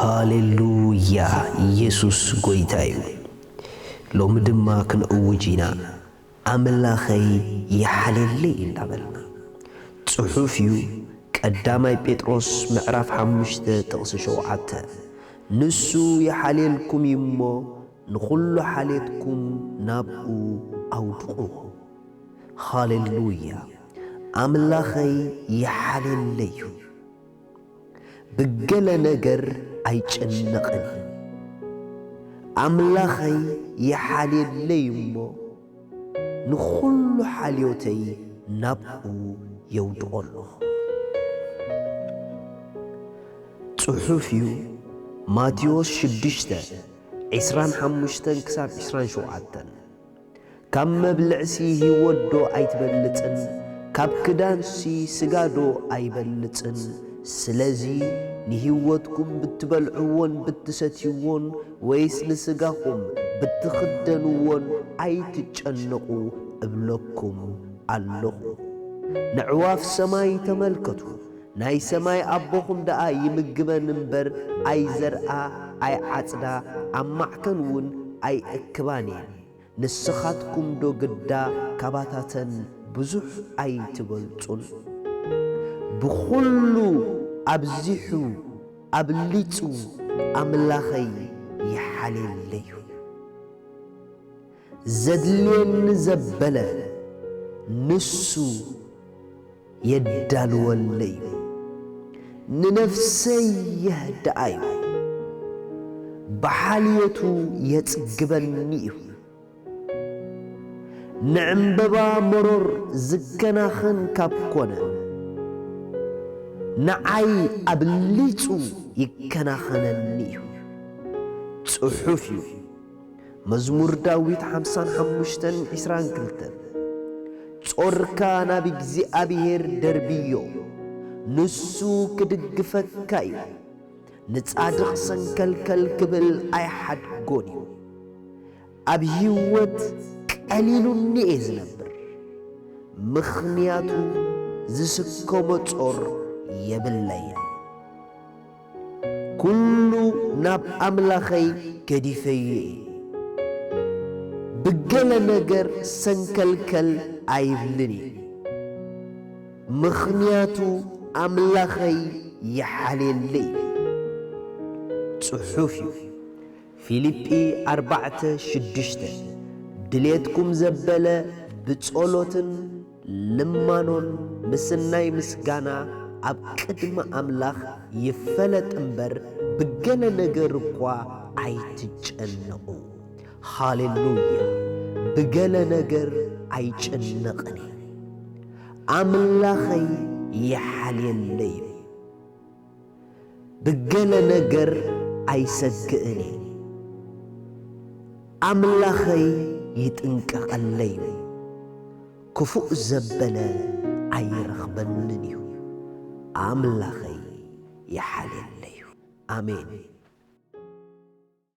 ሃሌሉያ! ኢየሱስ ጐይታ እዩ። ሎሚ ድማ ክንእውጅ ኢና፣ ኣምላኸይ ይሓልየለይ እንዳበልና። ጽሑፍ እዩ፣ ቀዳማይ ጴጥሮስ ምዕራፍ ሓሙሽተ ጥቕሲ ሸውዓተ፣ "ንሱ ይሓልየልኩም እዩ እሞ፣ ንኹሉ ሓልየትኩም ናብኡ ኣውድቑ።" ሃሌሉያ! ኣምላኸይ ይሓልየለይ እዩ። ብገለ ነገር ኣይጨነቕን። ኣምላኸይ ይሓልየለይ እሞ፣ ንኹሉ ሓልዮተይ ናብኡ የውድቖ ኣለኹ። ጽሑፍ እዩ፣ ማቴዎስ ሽዱሽተ፣ ዕስራን ሓሙሽተን ክሳብ ዕስራን ሸውዓተን። ካብ መብልዕሲ ህይወት ዶ ኣይትበልጽን? ካብ ክዳንሲ ስጋ ዶ ኣይበልጽን? ስለዚ ንህይወትኩም ብትበልዕዎን ብትሰትይዎን፣ ወይስ ንስጋኹም ብትኽደንዎን ኣይትጨነቑ እብለኩም ኣለኹ። ነዕዋፍ ሰማይ ተመልከቱ፣ ናይ ሰማይ ኣቦኹም ደኣ ይምግበን እምበር፣ ኣይዘርኣ፣ ኣይዓጽዳ፣ ኣብ ማዕከን እውን ኣይእክባን እየን። ንስኻትኩም ዶ ግዳ ካባታተን ብዙሕ ኣይትበልጹን? ብኹሉ ኣብዚሑ ኣብሊጹ ኣምላኸይ ይሓልየለይ እዩ። ዘድልየኒ ዘበለ ንሱ የዳልወለይ እዩ። ንነፍሰይ የህድኣ እዩ። ብሓልዮቱ የጽግበኒ እዩ። ንዕምበባ መሮር ዝከናኸን ካብ ኮነ፣ ንዓይ ኣብሊጹ ይከናኸነኒ እዩ። ጽሑፍ እዩ። መዝሙር ዳዊት ሓምሳን ሓሙሽተን ዕስራን ክልተን፣ "ጾርካ ናብ እግዚኣብሔር ደርብዮ፣ ንሱ ክድግፈካ እዩ። ንጻድቕ ሰንከልከል ክብል ኣይሓድጎን እዩ። ኣብ ህይወት ቀሊሉኒ እየ ዝነብር፣ ምኽንያቱ ዝስከሞ ጾር የብለይን። ኩሉ ናብ ኣምላኸይ ገዲፈዮ እየ። ብገለ ነገር ሰንከልከል ኣይብልን እየ፣ ምኽንያቱ ኣምላኸይ ይሓልየለይ እዩ።" ጽሑፍ እዩ። ፊልጲ ኣርባዕተ ሽዱሽተ፣ "ድሌትኩም ዘበለ ብጸሎትን ልማኖን ምስናይ ምስጋና ኣብ ቅድሚ ኣምላኽ ይፈለጥ እምበር፣ ብገለ ነገር እኳ ኣይትጨነቑ።" ሃሌሉያ! ብገለ ነገር ኣይጭነቕን እየ። ኣምላኸይ ይሓልየለይ እዩ። ብገለ ነገር ኣይሰግእን እየ። ኣምላኸይ ይጥንቀቐለይ እዩ። ክፉእ ዘበለ ኣይረኽበንን እዩ። ኣምላኸይ ይሓልየለይ እዩ። ኣሜን።